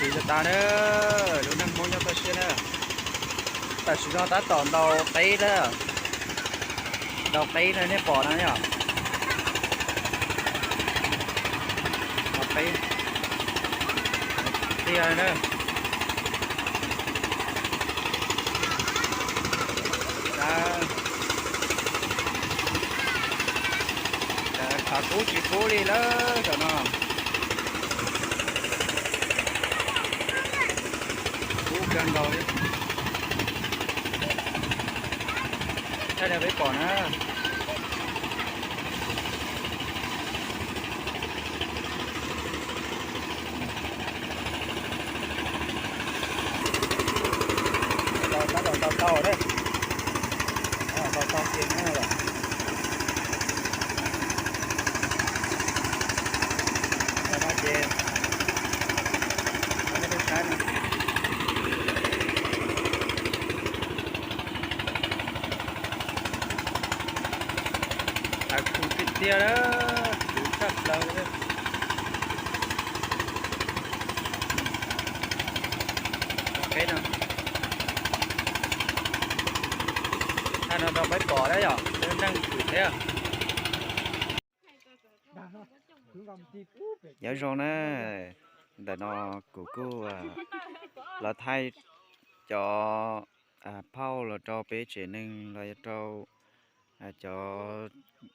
Tiv tas na, lub neej Hmoob nyob toj siab na. Tam sim no tab tom ntaus qeb na, ntaus qeb na nej pom na yom. Ntaus qeb tiag na. Khav kub tsis kub li lawm cov no. Kub kawg nkaus li. Thaij rau peb pom na. Tab tom ntaus tau na. Ntaus tau kiag na. Ces nej saib no. Khav kub tiag tiag na, kub tshaj plaws li. Qeb no, thaij no rau peb pom na yom, peb neeg pwm thiab. Nyob zoo na, ntawm no kuv kuj los thaij cov phauj los rau peb tsev neeg los yog rau cov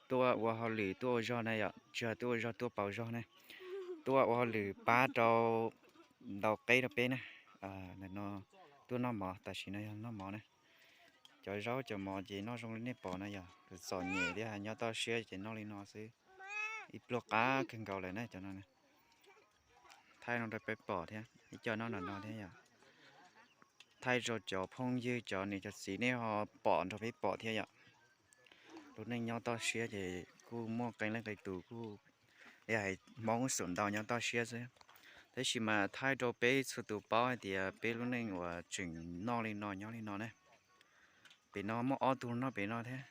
tuaj ua hauj lwm tuaj ua zog na yom, tsis yog tuaj ua zog, tuaj pauv zog na, tuaj ua hauj lwm pab rau ntaus qeb rau peb na. Ntawm no tuaj noj mov, tam sim no yog noj mov na. Cov zaub cov mov ces noj zoo li nej pom na yom, txom nyem thiab nyob toj siab ces noj li no xwb. Ib pluag qab kawg nkaus lawm na cov no. Thaij no rau peb pom thiab, ib co noj no no thiab yom. Thaij rau cov phooj ywg cov niam cov txiv nej ho pom nrog peb pom thiab yom. Lub neej nyob toj siab ces kuj muaj qee leej qee tus kuj hais Hmoob xum ntau nyob toj siab xwb. Tab sis mas thaij rau peb txhua tus paub hais tias peb lub neej uas tseem noj li no nyob li no na. Pem no muaj ob tug noj pem no thiab,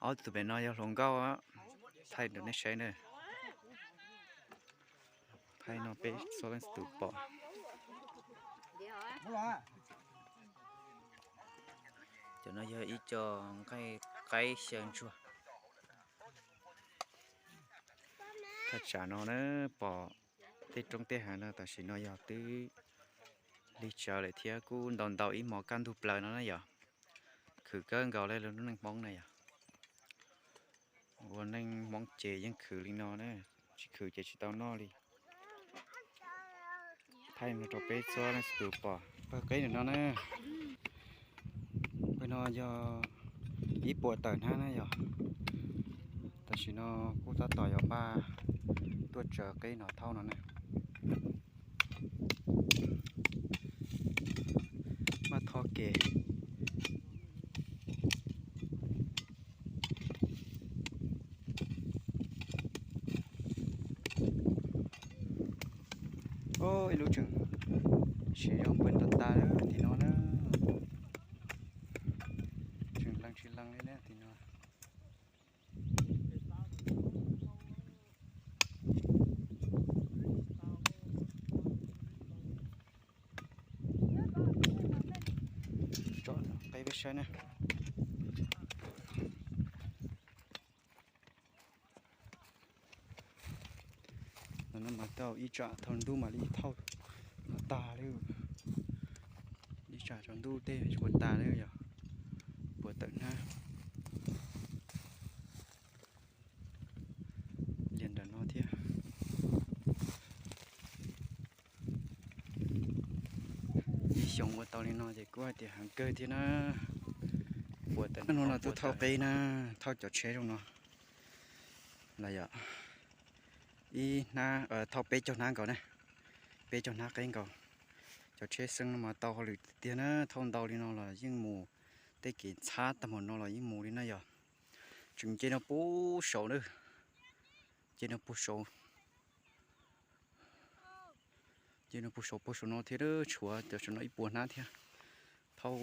ob tug pem no yog hluas nkauj. Thaij rau nej saib na. Thaij no peb txhua leej txhua tus pom. Cov no yog ib co nqaij qaib xyaw ntsuag. Thaj tsam no na, pom tej roob tej hav no tam sim no yog twb lig tsawv lawm thiab kuj ntaus ntaus ib hmos kaj ntug plaws no na yom. Khwv kawg nkaus li lub neej Hmoob na yom. Ua neej Hmoob ces yeej khwv li no na, tsis khwv ces tsis tau noj li. Thaij no rau peb txhua leej txhua tus pom pawg qeb ntawm no na. Pawg no yog ib puas tawm hnab na yom. Tam sim no kuj tab tom yuav npaj tuaj tsaws qeb no thauj no na. Maj thauj kev. Ib lub tseem siv zog npawg ntau tas tim no na. Tseem lees tsis lees li na tim no. Tsom qeb peb saib na. No mas tau ib tsam thaum ntub mam li thauj tag li. Ib tsam tsaus ntuj tej yuav tas li yom. Puas tawm hnab li ntawm no thiab. Ib xyoos ua tau li no ces kuj hais tias heev kawg thiab na. Puas tawm hnub no tuaj thauj qeb na, thauj cov tsheb zoo no los yog ib hnab, thauj peb caug hnab nkaus na, peb caug hnab qeb nkaus. Cov tsheb xeeb no mas tau hauj lwm tiag tiag na, thauj ntau li no los yeej mus, tej kev ntxhab tag npaum no los yeej mus li na yom. Tseem nce no puag saud na, nce no puag saud, nce no puag saud, puag saud no thiab, tshuav cov saum no ib puas hnab thiab. Thauj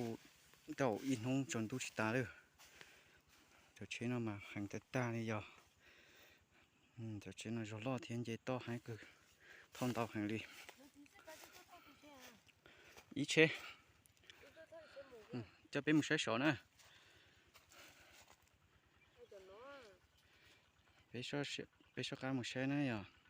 tau ib hnub tsaus ntuj tsis tas lawm. Cov tsheb no mas heev tag tag li yog. Cov tsheb no zog loj thiab nce toj heev kawg, thauj ntau heev li. ib tsheb. Coj peb mus saib saud na. Peb soj qab mus saib na yog.